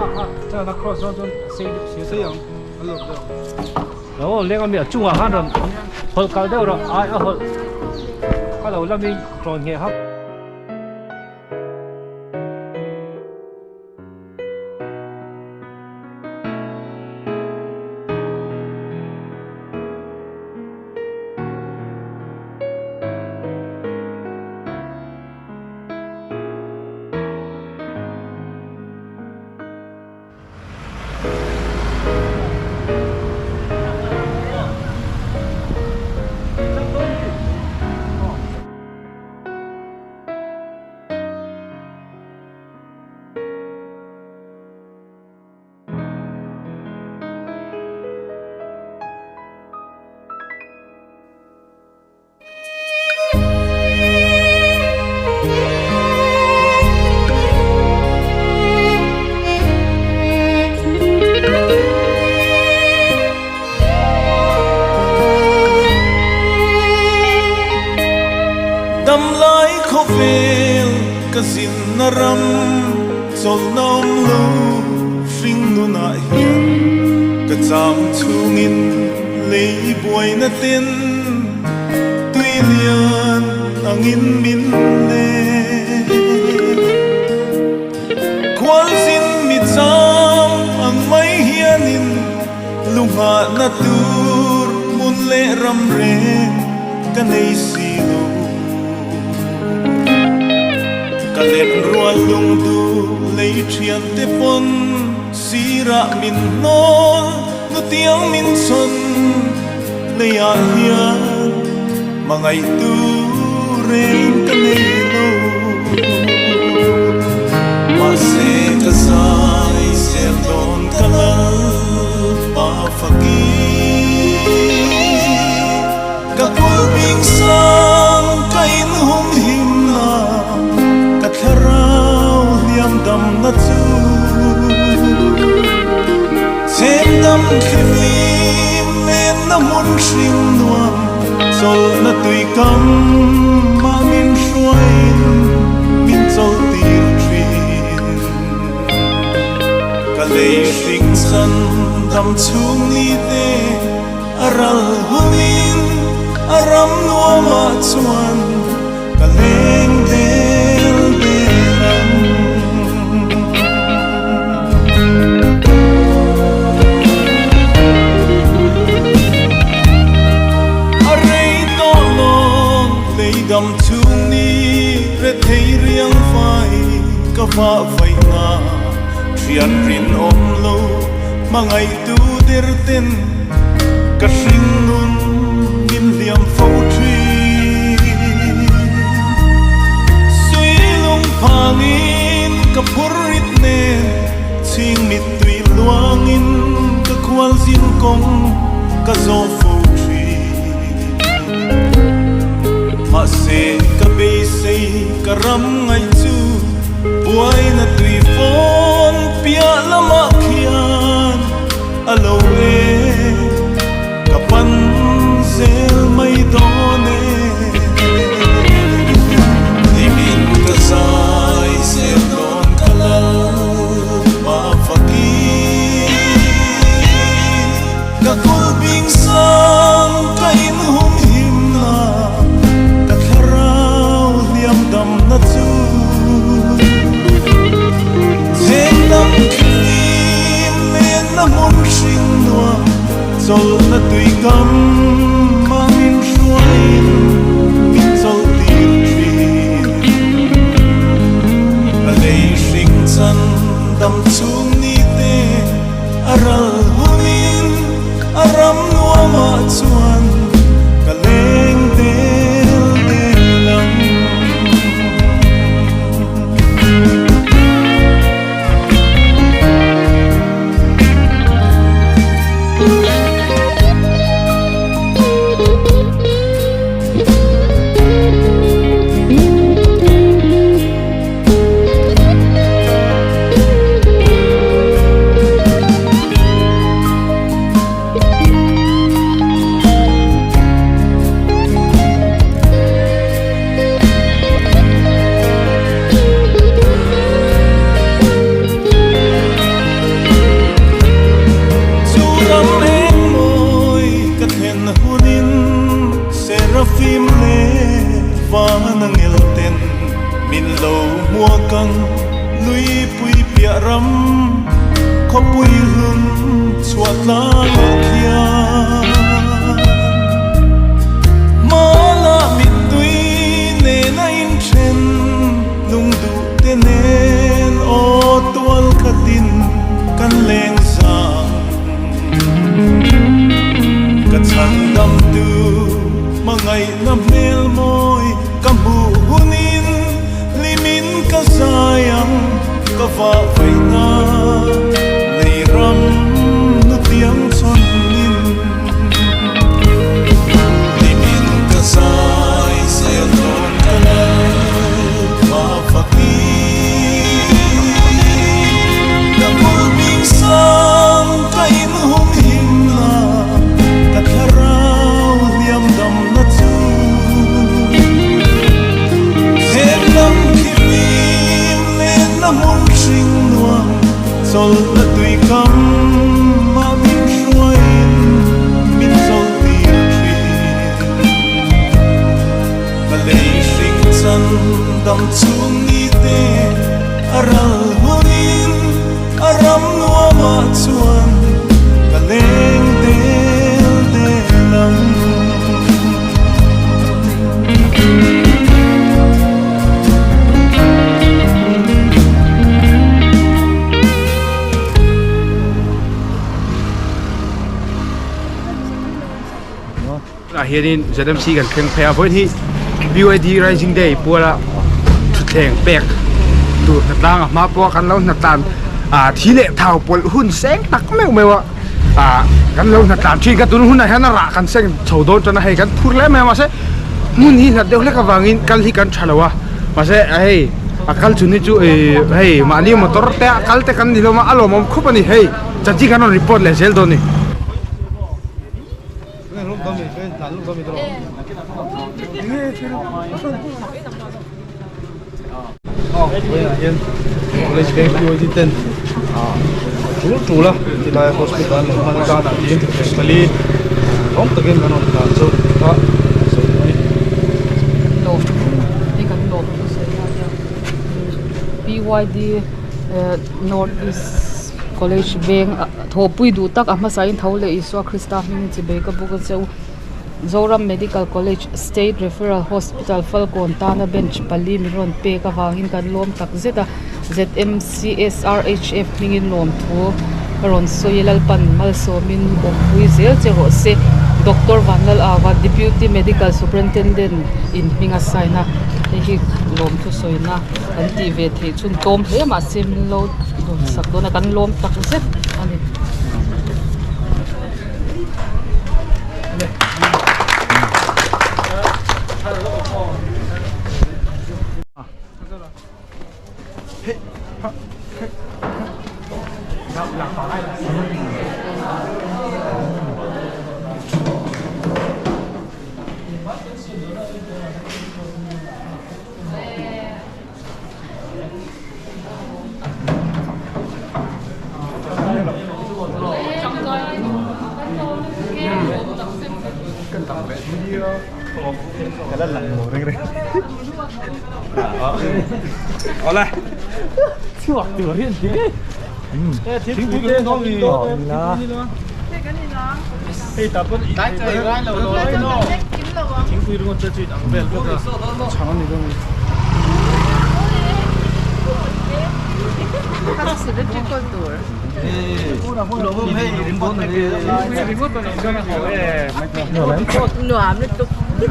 Chuan a cross dawn chuan a sei deuh sia sei ang a lawk deuh ang lo leng ami a chungah khan rawn hawlh kalh deuh rawh ai a hawlh kha lo lamin tlawn ngheh hap. Damlai khawvel ka zinna ram chawlhna awm lo hring nunah hian ka cham chhungin lei buaina ten tui lian angin min len. Khualzin mi cham ang mai hianin lunghahna tur hmun leh ram reng ka nei si lo. Ka len rual lungdu lei thiante pawn sirah min hnawl nutiang min chhawn leiah hian hmangaihtu reng ka nei lo. Mahse ka zai zel dawn ka lal pa fakir. Ka kulhbing sang ka inhum him na, ka thlarau hliam damna chu. Chhem dam thlifim lenna hmun hring nuam, chawlhna tui kam mah min hruaiin min chawlh tir thin. Ka lei hring chan dam chhung ni te, A ral hunin a ram nuamah chuan ka leng del del ang. A rei tawh lawng lei dam chhung ni rethei riang fai ka vah vaihna thian rinawm lo hmangaihtu der ten Ka hringnun min hliam fo thin. Sui lung phangin ka phur rit nen, chhing mittui luangin ka khual zin kawng ka zawh fo thin. Mahse ka beisei ka ram ngaih chu buaina tui fawn piah lamah khian. A lo e, ka pan zel mai dawn e. Nimin ka zai zel dawn ka lal pa fakir. Ka kulhbing sang ka inhum him na, ka thlarau hliam damna chu. Cheng dam thlim lenna hmun hring nuam chawlhna tui kam mah min hruaiin min chawlh tir thin. Ka lei hring chan dam chhung ni te a ral hunin a ram nuamah chuan ka leng del del ang. ang luipui piah ram khawpui hlun chhuah tlang ah khian Mala mittui nen a inthen lungduh te nen aw tual khatin kan leng zang. Ka chhandamtu hmangaihna hmel mawi ka hmuh hunin hlimin ka zai ang ka vah vaihna lei ram nutiang chawnin hlimin ka zai zel dawn ka lalpa fakin ka kulhbing sang ka inhum him la ka thlarau hliam damna chu Heng lam khi fim lenna hmun hring nuam chawlhna tui kam mah min hruaiin min chawlh tir thin. Ka lei hring chan dam chhung ni te a ral hunin a ram nuamah chuan ka leng del del ang. Tunah hianin ZMC kan thleng phei a, vawiin hi BYD Rising Day puala thutthleng pek tur hnatlang a hma pawha kan lo hnatlan ah thi leh thau pawlh hun seng tak meuh meuh a ah kan lo hnatlan thin kha tun hunah hian a rah kan seng chho dawn tan a hei kan phur hle mai a mahse hmun hi hlat deuh hlek avangin kal hi kan tha lo a mahse hei a kal chhun hi chu ih hei mahni motor te a kal te kan ni hlawm a a lawmawm khawp a ni hei chanchin kan rawn report leh zel dawn a ni. College veng PYD ten tul tul a tilai hospital an lo hman atan ah hian pali awm takin an rawn tlan chu a sawi duh a ni. PYD North East College veng Thawhpui duh tak a hmasain tho leh Isua Krista hmingin chibei ka buk a che u. Zoram Medical College State Referral Hospital Falkawn tana bench pali min rawn pek avangin kan lawm tak zet a. ZMCSRHF hmingin lawmthu ka rawn sawi a, Lalpan malsawmin awmpui zel che rawh se. Doctor Vanlal-Ava Deputy Medical Superintendent in hming a sign a, hei hi lawmthu sawina. Kan tih ve theih chhun tlawm hle mahse min lo sak dawn a kan lawm tak zet a ni.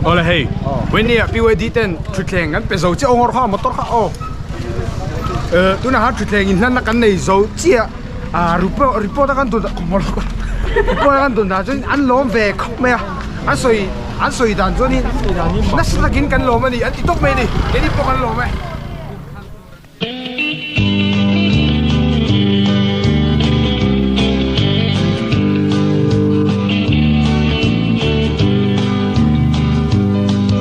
Awle hei Wendy ah BYD ten thutthleng kan pe zo chiah aw ngawr kha motor kha aw tunah khan thutthleng in hlanna kan nei zo chiah ah report a kan dun report a kan dun dan chuan an lawm ve khawp mai a an sawi an sawi dan chuanin nasa takin kan lawm a ni an ti tawp mai a ni keini pawh kan lawm e.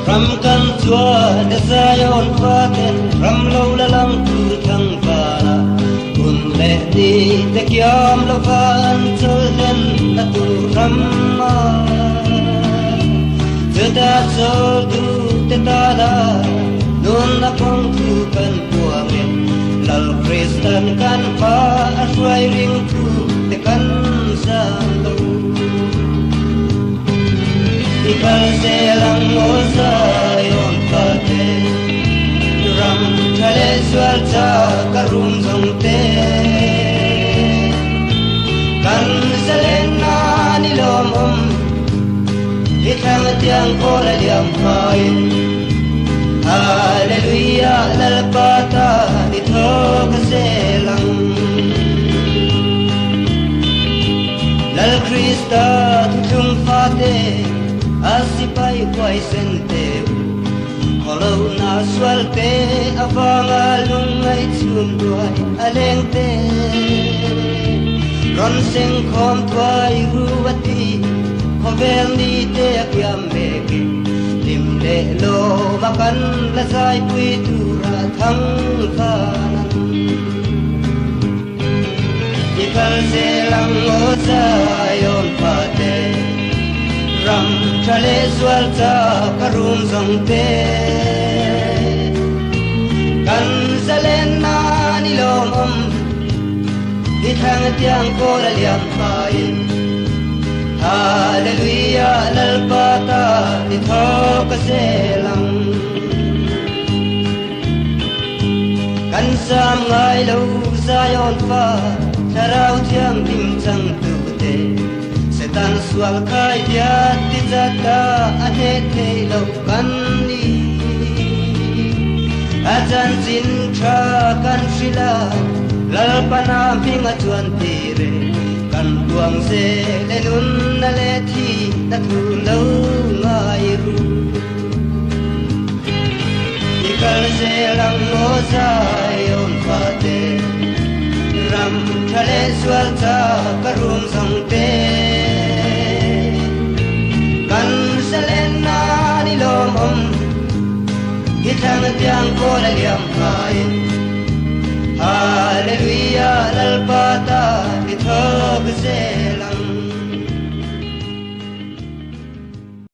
Ram kan chuan Zion faten ram lo la lang tur thang vala Hun leh ni te kiam lo van chawlhlen na tur ram a Chuta chawl tu te tana nunna kawng thu kan puang e. Kristan kan hma a hruai ringtu te kan zam lo. I kal zel ang aw Zion fate, ram tha leh zual cha ka rum zawng te. Kan zalen nan i lawmawm, i thlang tiang kawl a liam hmain. Hallelujah Lalpa ta i thaw ka zel ang. Lal Krista thuthlung fate a sipai huaisen te u, khawlohna sual te avanga lungngaih chhum ruai a leng te. Rawn seng khawm thuai ru a ti, khawvel ni te a kiam mek e. Hlim leh lawm a kan la zaipui tura thang van an. I kal zel ang aw Zion fate, ram tha leh zual cha ka rum zawng te. Kan zalen nan i lawmawm, i thlang tiang kawl a liam hmain. Hallelujah Lalpa ta i thaw ka zel ang. Kan sam ngai lo Zion fa Thlarau Thianghlim changtute Satan sual khai diat ti zata a hneh thei lo kan ni. A chanchin tha kan hrilh a, Lalpana hming a chuan tir e. Kan ruang zel e nunna leh thihna thu lo ngai ru. I kal zel ang aw Zion fate, ram tha leh sual cha ka rum zawng te. Kan zalen nan i lawmawm, i thlang tiang kawl a liam hmain. Hallelujah Lalpa ta i thawk zel ang.